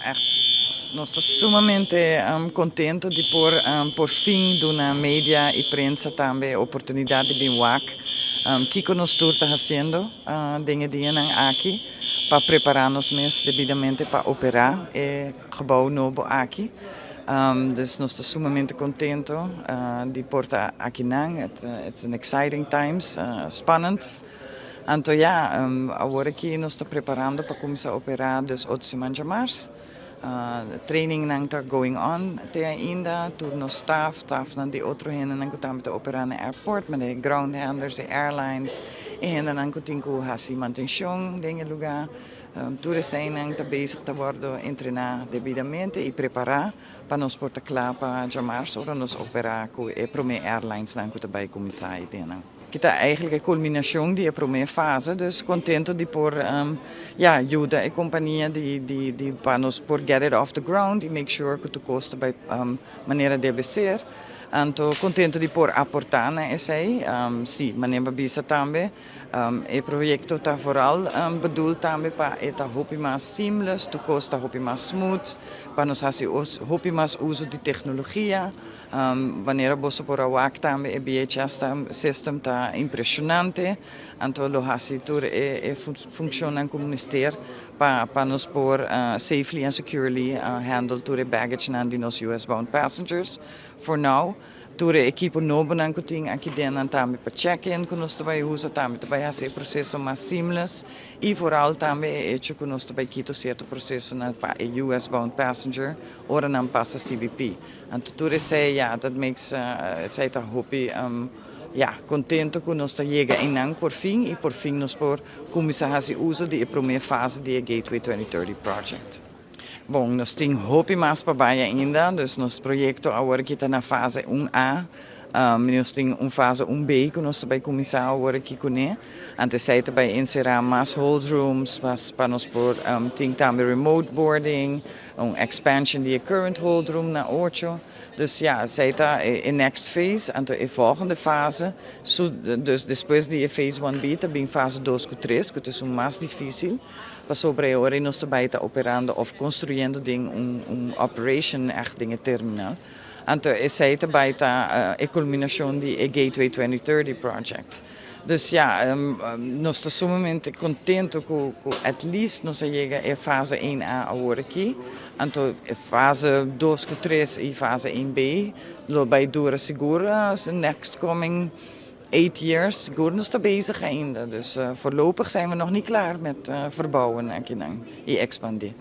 Echt, nos ta sumamente contento di por fin duna media y prensa tambe oportunidad di bin wak kico nos tur ta haciendo den e dianan aki pa prepara nos mes debidamente pa opera e gebouw nobo aki. Dus nos ta sumamente contento di por ta akinan. It's an exciting times, spannend. Anto ja, awor aki nos ta preparando pa cuminsa opera, dus otro siman diamars. Training nan ta going on te ainda, tur nos staff, staff nan di otro hendenan cu tambe ta opera na airport, maar de ground handlers, de airlines, e hendenan cu tin cu haci mantencion den e lugar. Tur eseynan ta bezig ta wordo entrena debidamente y prepara pa nos por ta cla pa diamars ora nos opera cu e prome airlines nan cu ta bay cuminsa eynan. Cu ta eigenlijk e culminacion di e prome fase, dus contento di por ja, yuda e compania di pa nos por get it off the ground y make sure cu tur cos ta bay manera debe ser. Anto contento di por aporta na esey, si, manera bisa tambe, e proyecto ta vooral bedoeld tambe pa e ta hopi mas seamless, tur cos ta hopi mas smooth, pa nos haci hopi mas uso di tecnologia. Manera boso por a wak tambe, e BHS system ta impresionante, anto lo haci tur e funciona como mester pa nos por safely and securely handle tur e baggage nan di nos US bound passengers. For now, tur e ekipo nobo nan cu tin aki den tambe pa check-in cu nos tambe usa tambe tambe haci e proceso mas seamless y vooral tambe e hecho cu nos tambe kita cierto proceso nan pa e US bound passenger ora nan pasa CBP. Anto tur esey, ja, that makes esey ta hopi ja, contento cu nos ta yega eynan por fin y por fin nos por cuminsa haci uso di e prome fase di Gateway 2030 Project. Bon, nos tin hopi mas pa bay ainda, dus nos proyecto awor aki ta na fase 1A. Nos tin un fase 1B cu nos tambe cuminsa awor aki cune. Anto esey tambe encera mas hold rooms, pa nos por tin tambe remote boarding, un expansion di current hold room na 8. Dus ja, esey ta e next phase, anto e volgende fase, dus despues di phase 1B, tambe fase 2 cu 3, cu ta mas dificil. Pasobra awor nos tambe ta operando of construyendo den un operation echt den terminal. Anto esey tambe ta e culminacion di e Gateway 2030 Project. Dus ja, nos ta sumamente contento cu at least nos a yega e fase 1A awor aki. Anto fase 2 cu 3 y fase 1B lo bay dura sigur next coming 8 years. Sigur nos ta bezig ainda. Dus voorlopig zijn we nog niet klaar met verbouwen y expandi.